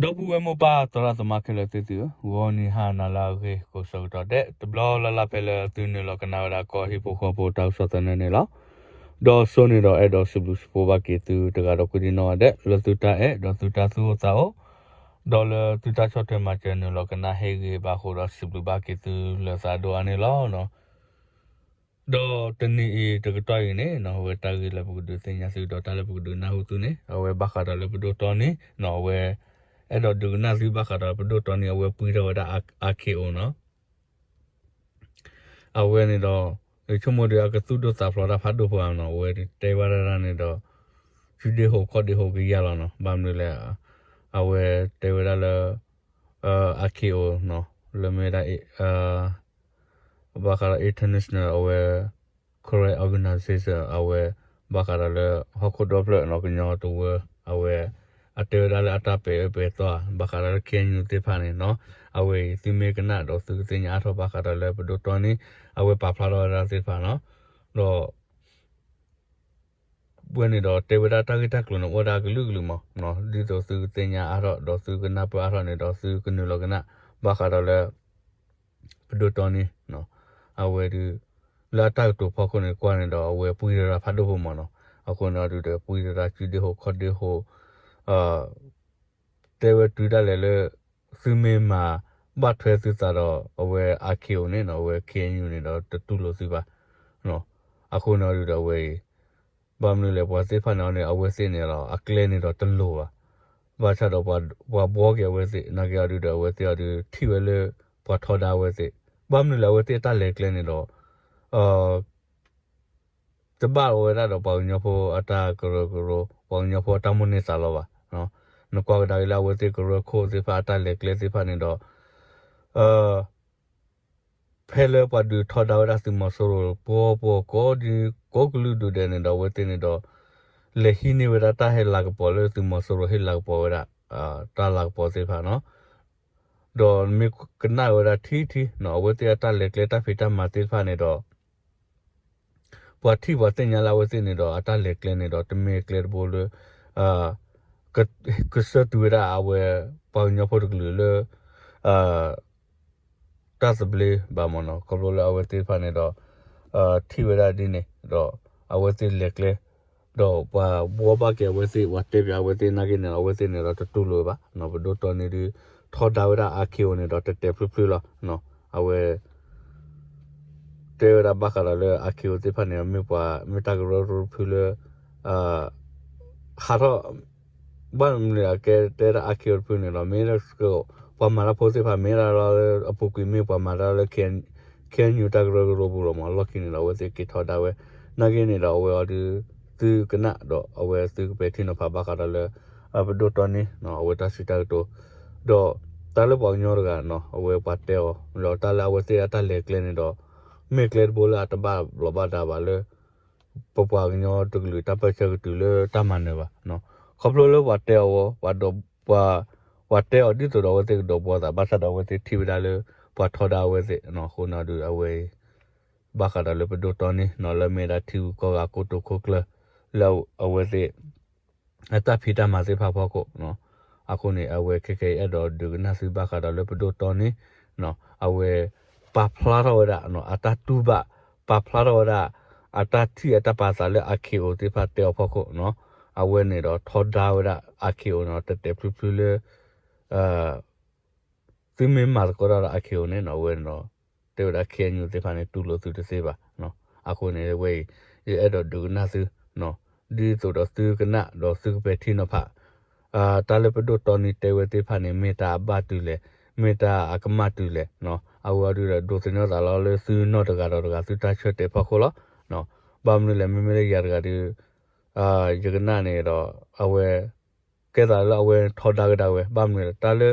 ဒီပုၢ်ဝဲၢ်မိၢ်ပၢ်သရၣ်သမါခဲလၢာ်သ့ၣ်သုဧၢ, ဂီၤနံၤဟါနၤလၢအဂ့ၤကိးဆၢကတီၢ်ဒဲး တဘျီလၢ်လၢ်ဖဲလၢသုနုာ်လီၤကနၣ်ဝဲဒၣ်ကီၢ်ဟံၣ်ဖိဃီဖိတၢ်ကစီၣ်သနၢၣ်န့ၣ်လီၤ. ဒီးစိန့ၣ်ဒီးအဲၣ်ဒိးစံးဘျုးစံးဖှိၣ်ဘၣ်က့ၤသုတဂၤဒီးကိးဒံနီၢ်ဂၤဒဲး လၢသုတၢ်အဲၣ်ဒီးသုတၢ်သူၣ်အိၣ်သးအိၣ် ဒီးလၢသုတၢ်ဆီၣ်ထွဲမၤစၢၤနုာ်လီၤကနၣ်ဟ့ၣ်ဂံၢ်ဘါဃိဒီးစံးဘျုးဘၣ်က့ၤသုလၢသးဒိၣ်အါန့ၣ်လီၤ. ဒီးတနံၤအံၤတကတီၢ်အံၤန့ၣ် အဝဲတၢ်ဂ့ၢ်လၢပကဒုးသ့ၣ်ညါသုဒီးတၢ်လၢပကဒုးနၢ်ဟူသုန့ၣ် အဝဲဘၣ်ဃးဒီးလၢပဒိၣ်တီနံ အဝဲ အဲၣ်ဒိးဒုးကနၣ်သုဘၣ်ဃးဒီးပဒိၣ်တီနံ အဝဲပှံထီၣ်ဝဲဒၣ် အာ အာ ခ့အိၣ် နီၤ အဝဲန့ၣ်ဒီး ယဆိကမိၣ်ဒီးအကသူၣ်ဒိၣ်သးဖျိးတၢ်ဖးဒိၣ်ဖိဧါနီၤ, အဝဲတဲဘၣ်တၢ်န့ၣ်ဒီး ဆူဒ့ဟိးခီၣ်ဒ့ဟိးကယၤလီၤနီၤ, ဘၣ်မနုၤလဲၣ် အဝဲတဲဝဲဒၣ်လၢ အာ ခ့အိၣ် နီၤ လၢမ့ၢ်ဝဲဒၣ် ဘၣ်ဃးဒီး international အဝဲ Karen organization အဝဲ ဘၣ်ဃးဒီးလၢဟီၣ်ခိၣ်ဒီဖျၢၣ်နီၤ ကညီတဝၢ အဝဲ အတဲဝဲဒၣ်လၢအတၢ်ပဲာ်အၢပဲာ်သီ ဘၣ်ဃးဒီးလၢ ခ့ၣ်အဲၣ်ယူၣ် သ့ၣ်တဖၣ်န့ၣ်နီၤ, အဝဲအံၤသုမ့ၢ်ကနၣ်ဒီးသုကသ့ၣ်ညါအါထီၣ်ဘၣ်ဃးဒီးလၢပဒိၣ်တီနံ အဝဲပာ်ဖျါထီၣ်ဝဲဒၣ်သ့ၣ်တဖၣ်နီၤ, ဒီး ဝဲန့ၣ်ဒီးတဲဝဲဒၣ်တၢ်ဂ့ၢ်တၢ်ကျိၤန့ၣ် အိၣ်ဝဲဒၣ်အကလုာ်ကလုာ်မး, ဒ်သိးသုကသ့ၣ်ညါအါထီၣ် ဒီးသုကနၢ်ပၢၢ်အါထီၣ်န့ၣ်ဒီး သုကနုာ်လီၤကနၣ် ဘၣ်ဃးဒီးလၢ ပဒိၣ်တီနံ အဝဲဒုး လၢအတၢ်ကတိၤဖီခိၣ်န့ၣ် ကွၢ်န့ၣ်ဒီး အဝဲပှံတရၢ်ဖးဒိၣ်ဖိမးနီၤ, အဃိန့ၣ်ဒုးဒီး ပှံတရၢ်စုဒ့ဟိးခီၣ်ဒ့ဟိး တဲဝဲတုၤဒၣ်လဲာ်လၢ သုမ့ၢ်မၤဘၣ်ထွဲသုသးဒီး အဝဲ အာ ခ့အိၣ် န့ၣ်နီၤ, အဝဲ ခ့ၣ်အဲၣ်ယူၣ် န့ၣ်ဒီး တတူၢ်လိာ်သုဘၣ်. အဃိန့ၣ်ဒုးဒီးအဝဲအံၤ ဘၣ်မနုၤလဲၣ် ပှၤသ့ၣ်တဖၣ်န့ၣ်အီၤန့ၣ် အဝဲသ့ၣ်န့ၣ်ဒီး အကျဲန့ၣ်ဒီးတလိၤဘၣ်. ဘၣ်ဆၣ်ဒီးပှၤဘှီက့ၤအဝဲသ့ၣ် နာ်က့အီၤဒုးဒီး အဝဲသ့ၣ်အီၤဒုးထံၣ်ဝဲလၢ ပှၤထီဒါအဝဲသ့ၣ်, ဘၣ်မနုၤလဲၣ် အဝဲသ့ၣ်အတၢ်လဲၤကျဲန့ၣ်ဒီး တဘၣ်ဝဲဒၣ်ဒီးပှၤကညီဖိအတၢ်ကရၢကရိ ပှၤကညီဖိအတၢ်မိၣ်န့ၢ်သးလီဘၣ်. နကွၢ်ကဒါက့ၤလၢအဝဲသ့ၣ်ကရၢခိၣ်သ့ၣ်တဖၣ်အတၢ်လဲၤကျဲသ့ၣ်တဖၣ်န့ၣ်ဒီး ဖဲလၢပှၤဒုးထီဒါဝဲဒၣ်သုးမီၤစိရိၤပှီၤပှီၤကိးဒု ကိးကလုာ်ဒူၣ်ဒဲးန့ၣ်ဒီး အဝဲသ့ၣ်န့ၣ်ဒီး လဲၤဟံးန့ၢ်ဝဲဒၣ်တၢ်ဟဲလၤကပီၤလၢသုးမီၤစိရိၤဟ့ၣ်လၤကပီၤဝဲဒၣ် တၢ်လၤကပီၤသ့ၣ်တဖၣ်နီၤ. ဒီးမ့ၢ်ကနၣ်ဝဲဒၣ်ထံထံနီၤ အဝဲသ့ၣ်အတၢ်လဲၤကျဲတၢ်ဖံးတၢ်မၤသ့ၣ်တဖၣ်န့ၣ်ဒီး ပှၤထံၣ်ပှၤသ့ၣ်ညါလၢအဝဲသ့ၣ်န့ၣ်ဒီး အတၢ်လဲၤကျဲန့ၣ်ဒီး တမ့ၢ်ကျဲတဘိလၢ က ကဆၢတုၤဝဲဒၣ်အဝဲ ပှၤကညီဖိတကလုာ်လၢ တၢ်သဘျ့ဘၣ်မ့ၢ်နီၤ. ခီဖျိလၢအဝဲသ့ၣ်တဖၣ်န့ၣ်ဒီး ထံၣ်ဝဲဒၣ်ဒ်န့ၣ်ဒီး အဝဲသ့ၣ်လဲၤကျဲ ဒီးပှၤဘှီဘၣ်က့ၤအဝဲသ့ၣ် ပှၤတဲပၠးအဝဲသ့ၣ်နာ်က့န့ၣ် အဝဲသ့ၣ်န့ၣ်ဒီးတတူၢ်လိာ်ဘၣ်. ပဒိၣ်တီနံဒုး ထီဒါဝဲဒၣ် အာ ခ့အိၣ် န့ၣ်ဒီး တဲာ်တဲာ်ဖျုးဖျုးလီၤ. အဝဲ တဲဝဲဒၣ်ဘၣ်ဃးဒီးလၢ အာ ခ့အိၣ် သ့ၣ်တဖၣ်န့ၣ် မ့ၢ်ပှၤ မ့ၢ်တၢ်ကရၢကရိတဖုလၢ ဟးထီၣ် ဘၣ်မနုၤအကဲတဲဒၣ် အာ ခ့အိၣ် တဖုန့ၣ်ဒီး မ့ၢ် ပှၤမၤတၢ်ဖိသ့ၣ်တဖၣ် မ့ၢ်ဒၣ်လၢအပူၤကွံာ်မ့ၢ်ပှၤမၤတၢ်လၢ ခ့ၣ်အဲၣ်ယူၣ် တၢ်ကရၢကရိပူၤလီၤမး. လီၢ်ခံန့ၣ်ဒီး အဝဲသ့ၣ်က့ၤထီဒါဝဲ နာ်က့န့ၣ်ဒီး အဝဲအီၤဒုး သုကနၣ်ဒီး အဝဲသုကပဲာ်ထံနီၤဖးဘၣ်ဃးဒီးလၢ ပဒိၣ်တီနံ အဝဲတၢ်စံးတၢ်ကတိၤ ဒီးတၢ်လၢပှၤကညီတဂၤနီၤ အဝဲပှၤတဲအီၤ ဒီးတၢ်လၢအဝဲသ့ၣ်အတၢ်လဲၤကျဲန့ၣ်ဒီး မ့ၢ်ကျဲတဘိလၢအတဘၣ်ဘျီးဘၣ်ဒါဘၣ်လၢ ပပှၤကညီတကလုာ်တၢ်ပၢဆှၢကတုၤလၢတၢ်မၤနၢၤဘၣ်. ခီဖျိလၢပှၤတဲအီၤဝဲ ပှၤဒီး ပှၤ ပှၤတဲအီၤဒ်သိးဒီးအဝဲသ့ၣ်ကဒီးဘှီသး ဘၣ်ဆၣ်ဒီးအဝဲသ့ၣ်ထံၣ်ဝဲဒၣ်လၢ ပှၤထီဒါအဝဲသ့ၣ်အဃိန့ၣ်ဒုး အဝဲအံၤ ဘၣ်ဃးဒီးလၢပဒိၣ်တီနံနီၤ လၢမ့ၢ်ဒၣ်ထံဂုၤကီၢ်ဂၤကိတိာ်ခိၣ်ကျၢၢ် လၢအဝဲသ့ၣ် အတၢ်ဖံးတၢ်မၤသ့ၣ်တဖၣ်ဖီခိၣ် အဃိန့ၣ် အဝဲခဲကနံၣ်အံၤအဲၣ်ဒိးဒုးကနၣ်သုဘၣ်ဃးဒီးလၢပဒိၣ်တီနံ အဝဲ ပာ်ဖျါထီၣ်ဝဲဒၣ် အတၢ်တူၢ်ဘၣ် ပာ်ဖျါထီၣ်ဝဲဒၣ် အတၢ်ထံၣ်အတၢ်ပာ်သးလၢ အာ ခ့အိၣ် သ့ၣ်တဖၣ်တဲအီၤဖီခိၣ် အဝဲန့ၣ်ဒီးထီဒါဝဲဒၣ် အာ ခ့အိၣ် န့ၣ် တဲာ်တဲာ်ဖျုးဖျုးလၢ သုမ့ၢ်မၤသကိးတၢ်ဒီး အာ ခ့အိၣ် န့ၣ် အဝဲန့ၣ်ဒီး တဲဝဲဒၣ် ခ့ၣ်အဲၣ်ယူၣ် သ့ၣ်တဖၣ်န့ၣ် တူၢ်လိာ်သုတသ့ဘၣ်. အဃိန့ၣ် အဝဲအံၤ ယအဲၣ်ဒိးဒုးကနၣ်သု ဒ်သိးဒီးသုကနၣ်ဒီးသုကပဲာ်ထံနီၤဖး တၢ်လၢပဒိၣ်တီနံတဲဝဲသ့ၣ်တဖၣ်န့ၣ် မ့ၢ်တၢ်အဘၣ်တုၤလဲၣ် မ့ၢ်တၢ်အကမၣ်တုၤလဲၣ်. အဝဲအီၤဒုးဒီးဒိးသန့ၤသးလီၤလၢသုနီၢ်တဂၤဒီးတဂၤ သုတၢ်ဆၢတဲာ်ဖီခိၣ်လီၤ. ဘၣ်မနုၤလဲၣ် မ့မ့ၢ်လၢယၤတဂၤဒီး ယကနၣ်န့ၣ်ဒီး အဝဲ ကဲသးလၢအဝဲထီဒါကဒါဝဲ ဘၣ်မနုၤလဲၣ် တၢ်လၢ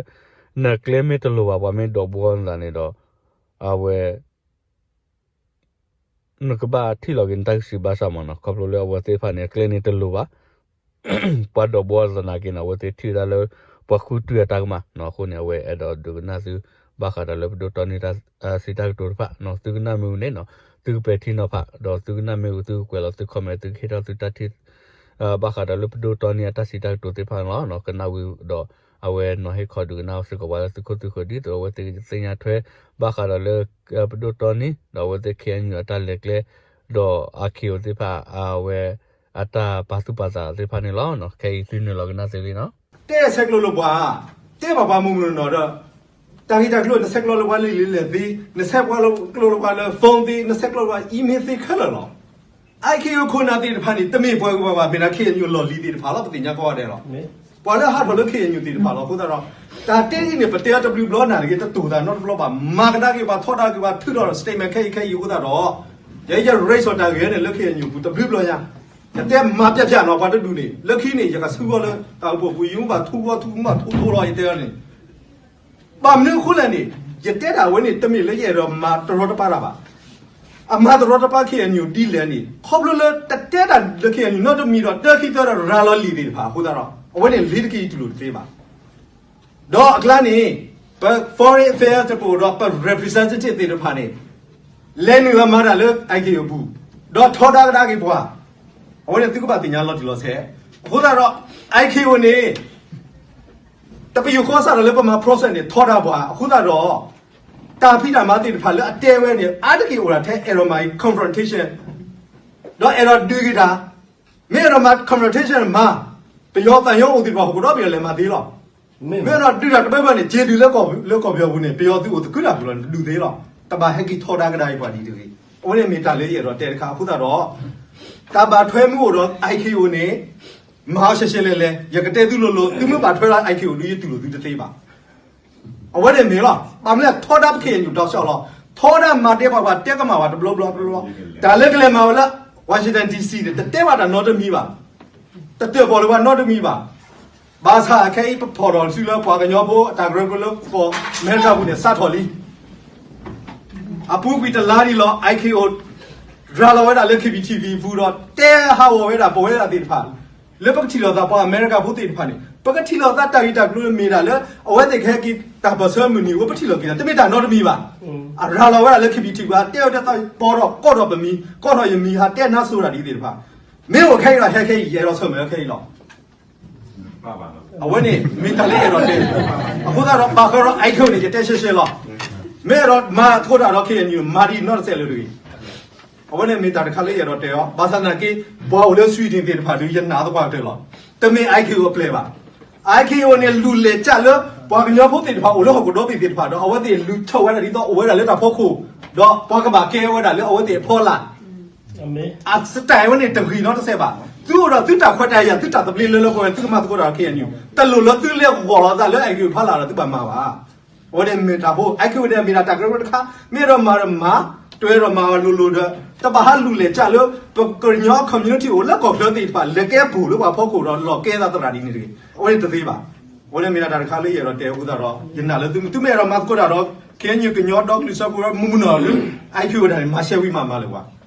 နကျဲမ့ၢ်တလိၤဘၣ် ပှၤမ့ၢ်ဒိးဘှီနသးန့ၣ်ဒီး အဝဲ နကဘၣ်ထံၣ်လီၤက့ၤနတၢ်ကစံးဘၣ်ဆၣ်မးနီၤ ခီဖျိလၢအဝဲသ့ၣ်တဖၣ်န့ၣ် အကျဲန့ၣ်တလိၤဘၣ် ပှၤဒိးဘှီသနာ်က့န့ၣ် အဝဲသ့ၣ်ထံၣ်ဝဲဒၣ်လၢ ပှၤဃုတုၤအတၢ်ကမၣ်နီၤ အဃိန့ၣ် အဝဲအဲၣ်ဒိးဒုးကနၣ်သု ဘၣ်ဃးဒီးလၢပဒိၣ်တီနံတၢ်စံးတၢ်ကတိၤတဖၣ်နီၤ သုကနၣ်မ့ၢ်ဝံၤန့ၣ်နီၤ သုကပဲာ်ထံနီၤဖး ဒီးသုကနၣ်မ့ၢ်ဝံၤ သုကကွဲးလီၤသု comment သုကဟ့ၣ်ထီၣ်သုတၢ်ထံၣ် ဘၣ်ဃးဒီးလၢပဒိၣ်တီနံအတၢ်စံးတၢ်ကတိၤသ့ၣ်တဖၣ်န့ၣ်လီၤ. ကနၣ်ဝံၤဒီး အဝဲနီၤဟ့ၣ်ခီဒုးကနၣ်စ့ၢ်ကီးပှၤလၢသုးခိၣ်သုးဃၢၤ ဒ်သိးအဝဲသ့ၣ်ကသ့ၣ်ညါထွဲ ဘၣ်ဃးဒီးလၢ ပဒိၣ်တီနံၤ ဒီးအဝဲသ့ၣ် ခ့ၣ်အဲၣ်ယူၣ် အတၢ်လဲၤကျဲ ဒီး အါခ့ၣ်အိၣ်သ့ၣ်တဖၣ် အဝဲ အတၢ်ပာ်သူၣ်ပာ်သးသ့ၣ်တဖၣ်န့ၣ်လီၤ. ခဲအံၤသုနုာ်လီၤကနၣ်သ့လံနီၤ. တဲဆဲးကျိးလိာ်ပှၤ, တဲဘၣ်ပှၤမုၢ်မုၢ်နီၢ်နီၢ်ဒီး တၢ်ဂ့ၢ်တၢ်ကျိၤ နဆဲးကျိးလိာ်ပှၤလံာ်လံာ်လဲၢ်သ့, နဆဲးကျိးလိာ်ပှၤလၢ phone သ့, နဆဲးကျိးလိာ်ပှၤ email သ့ခဲလၢာ်လီၤ. အါခ့ၣ်အိၣ်ခိၣ်နၢ်သ့ၣ်တဖၣ်န့ၣ် တမ့ၢ်ပှၤဂ့ၤပှၤဝါ မ့ၢ်ဒၣ် ခ့ၣ်အဲၣ်ယူၣ် လီၢ်လံၤသ့ၣ်တဖၣ်လီၤ. ပသ့ၣ်ညါကိးဂၤဒဲးလီၤ. ပှၤလၢဟးထီၣ်လၢ ခ့ၣ်အဲၣ်ယူၣ် သ့ၣ်တဖၣ်လီၤ. အဃိသတးဒီး တၢ်တဲအံၤန့ၣ် ပတဲအီၤတဘျုးဘျီနၤတဂ့ၤ, တတိၢ်သးနီတဘျီဘၣ်, မၤကဒါက့ၤပှၤ ထီဒါက့ၤပှၤ ထုးထီၣ် statement ခဲအံၤခဲအံၤအဃိသတးဒီး ယဲယ raise အီၤတၢ်ဂ့ၢ်န့ၣ် လၢ ခ့ၣ်အဲၣ်ယူၣ် ပူၤတဘျုးဘျီညါ, ယတဲမၤပျၢ်ပျၢ်နီၤ ပှၤတဒူၣ်န့ၣ် လၢခံန့ၣ် ယကဆူဂီၢ်လၢတၢ်အိၣ်ဖှိၣ်ပူၤ ယမ့ၢ်ဘၣ်ထူဂီၢ်ထူမးထူထူလီၤ ယတဲအီၤန့ၣ် ဘၣ်မနုၤအဃိလဲၣ်န့ၣ် ယတဲတၢ်ဝဲန့ၣ် တမ့ၢ်လၢယအဲၣ်ဒိးမၤတရီတပါတၢ်ဘၣ်. အမၤတရီတပါ ခ့ၣ်အဲၣ်ယူၣ် ဒ်လဲၣ်န့ၣ် ခီဖျိလၢတတဲတၢ်လၢ ခ့ၣ်အဲၣ်ယူၣ် နီတမံၤဒီး တၢခံသၢဒီး ရၤလီၤလံာ်သ့ၣ်တဖၣ်အဃိသတးဒီး အဝဲန့ၣ် လ့ၤတက့ၢ် ယတူၢ်လိာ်တသ့ဘၣ်. ဒီးအကျါန့ၣ် ပ foreign affairs တပူၤဒီး ပ representative သ့ၣ်တဖၣ်န့ၣ် လဲၤနုာ်အမၤတၢ်လၢ အါခ့ၣ်အိၣ်ပူၤ ဒီးထီဒါကဒါက့ၤပှၤ အဝဲန့ၣ်သုကဘၣ်သ့ၣ်ညါလီၤတံၢ်လီၤဆဲး. အဃိသတးဒီး အါခ့ၣ်အိၣ်န့ၣ် တပယူာ်ဃီစးထီၣ်လၢပမၤ process န့ၣ် ထီဒါပှၤအဃိသတးဒီး တၢ်ဖံးတၢ်မၤသ့ၣ်တဖၣ်လၢအတဲဝဲန့ၣ် အါတက့ၢ်အိၣ်ဒၣ်ထဲအဲၣ်ဒိးမၤ confrontation ဒီးအဲၣ်ဒိးဒုးက့ၤတၢ်, မ့ၢ်အဲၣ်ဒိးမၤ confrontation မၤ, ပယီၤသးညီအိၣ်သ့ၣ်တဖၣ် ဟီၣ်ခိၣ်ဒီဘ့ၣ်ဒီးလဲၤမၤသ့လီၤ. မ့ၢ်အဲၣ်ဒိးဒုးတၢ်တဘၢဘၢန့ၣ် က့ၤဒုးလၢကီၢ်ပယီၤပူၤန့ၣ် ပယီၤသုးအိၣ်သကုၤတၢ်ပူၤလီၤ ဒုးသ့လီၤ. တဘၣ်ဟဲက့ၤထီဒါကဒါအံၤပှၤဒ်တဂ့ၤ. အဝဲန့ၣ်မ့ၢ်တၢ်လၢယအဲၣ်ဒိးတဲတခါအဃိသတးဒီး တၢ်ဘၣ်ထွဲမုၢ်အိၣ်ဒီး အါခ့ၣ်အိၣ်န့ၣ် မၤအီၤရှဲရှဲလဲၣ်လဲၣ်, ယကတဲသုလိၤလိၤ သုမ့ၢ်ဘၣ်ထွဲဒီး အါခ့ၣ်အိၣ်ဒုး ယတူၢ်လိာ်သုတသ့ဘၣ်. အဝဲန့ၣ်မ့ၢ်လီၤ. ဘၣ်မနုၤလဲၣ် ထီဒါပ ခ့ၣ်အဲၣ်ယူၣ် ဒီးစၢ်လီၤ. ထီဒါမၤဒဲးပှၤ ပှၤတဲကမၣ်ဝဲတဘျီဘျီဘျီဘျီ, တၢ်လၢကလဲၤမၤဝဲလၢ Washington D C န့ၣ် တတဲဘၣ်တၢ်နီတမံၤဘၣ်, တတၢၣ်ပီၣ်လၢၤပှၤနီတမံၤဘၣ်. ဘၣ်ဆၣ်ခဲအံၤ ပထီၣ်ထီၣ်စုလၢပှၤကညီဖိအတၢ်ကရၢကရိလၢကီၢ်အမဲရကၤပူၤန့ၣ် စးထီၣ်လံ. အပူၤကွံာ်တလါဒံးလီၤ အါခ့ၣ်အိၣ် ရၤလီၤဝဲဒၣ်လၢ K B T V ပူၤဒီး တဲဟးဂီၤဝဲဒၣ်ပဝဲဒၣ်သ့ၣ်တဖၣ် လၢပကထံၣ်လိာ်သးပှၤအမဲရကၤဖိသ့ၣ်တဖၣ်န့ၣ် ပကထံၣ်လိာ်သးတၢ်ဂ့ၢ်တၢ်ကျိၤမ့ၢ်ဒၣ်လၢ အဝဲသ့ၣ်ကဟဲက့ၤတၢ်ပၢၢ်ဆၢမုၢ်နံၤအဃိ ပထံၣ်လိာ်က့ၤသး တမ့ၢ်တၢ်နီတမံၤဘၣ်. အရၤလီၤဝဲဒၣ်လၢ K B T ပူၤ တဲဝဲဒၣ်သးပီထီၣ်ကိးထီၣ်ပမံၤ ကိးထီၣ်ယမံၤ ဟးတဲနါစိၤတၢ်ဒ်သ့ၣ်တဖၣ် မ့ၢ်အိၣ်ခဲအံၤဒီး ဟဲခဲအံၤ ယအဲၣ်ဒိးဆၢၣ်မဲာ်ခဲအံၤလီၤ. အဝဲန့ၣ်မ့ၢ်တၢ်လၢယအဲၣ်ဒိးတဲ အဃိသတးဒီး ဘၣ်ဃးဒီး အါခ့ၣ်အိၣ်န့ၣ် ယတဲရှဲရှဲလီၤ. မ့ၢ်အဲၣ်ဒိးမၤအသကိးတၢ်ဒီး ခ့ၣ်အဲၣ်ယူၣ် မၤဒ်နီတစဲးလၢၤတဂ့ၤ. အဝဲန့ၣ်မ့ၢ်တၢ်တခါလၢယအဲၣ်ဒိးတဲအီၤ ဘၣ်ဆၣ်သနာ်က့ ပှၤအိၣ်လၢ Sweden သ့ၣ်တဖၣ်ဒီး ယနာ်သပှၢ်ကတၢၢ်လီၤ. တမ့ၢ် အါခ့ၣ်အိၣ်အပျဲၢ်ဘၣ်. အါခ့ၣ်အိၣ်န့ၣ် လူၤလဲၤကၢ်လၢ ပှၤကညီဖိသ့ၣ်တဖၣ်အိၣ်လၢဟီၣ်ခိၣ်ဒီဘ့ၣ်သ့ၣ်တဖၣ်ဒီး အဝဲသ့ၣ်လူၤထီၣ်ဝဲဒၣ်ဒ်သိးအိၣ်ဝဲဒၣ်လၢတၢ်ဖီခိၣ် ဒီးပှၤကဘၣ်ကဲဝဲဒၣ်လၢအဝဲသ့ၣ်အဖီလာ် အ style ဝဲန့ၣ်တဂ့ၤနီတစဲးဘၣ်. သုအိၣ်ဒီးသုတၢ်ခွဲးတၢ်ယာ် သုတၢ်သဘျ့လၢလၢပှဲၤပှဲၤ သုကမၤသကိးတၢ်ဒီး ခ့ၣ်အဲၣ်ယူၣ် တလိၣ်လၢသုလဲၤဂီၤလီၤသးလၢ အါခ့ၣ်အိၣ်ဖီလာ်ဒီး သုဘၣ်မၤဘၣ်. အဝဲန့ၣ်မ့ၢ်တၢ်ဖိ အါခ့ၣ်အိၣ်န့ၣ်မ့ၢ်ဒၣ်တၢ်ကရၢကရိတခါ မ့ၢ်အဲၣ်ဒိးမၤဒီးမၤ တအဲၣ်ဒိးမၤဝဲလိၤလိၤဒီး တဘၣ်ဟးလူၤလဲၤကၢ်လၢ ပကညီ community အိၣ်လၢကီၢ်ချၢသ့ၣ်တဖၣ် လဲၤကဲပူၤလၢပှၤဖီခိၣ်ဒီးလီၤကဲသးသရၣ်ဒ်န့ၣ်တဂ့ၤ. အဝဲန့ၣ်တသ့ဘၣ်. အဝဲန့ၣ်မ့ၢ်ဒၣ်တၢ်တခါလၢယအဲၣ်ဒိးတဲအဃိသတးဒီး ယနာ်လၢသု သုမ့ၢ်အဲၣ်ဒိးမၤသကိးတၢ်ဒီး ခ့ၣ်အဲၣ်ယူၣ် ကညီဒီကလုာ်စၢဖှိၣ်မုၢ်မုၢ်နီၢ်နီၢ်လၢ အါခ့ၣ်အိၣ်ဝဲဒၣ်န့ၣ် မၤရှဲဝံၤမၤမၤလၢၤဘၣ်.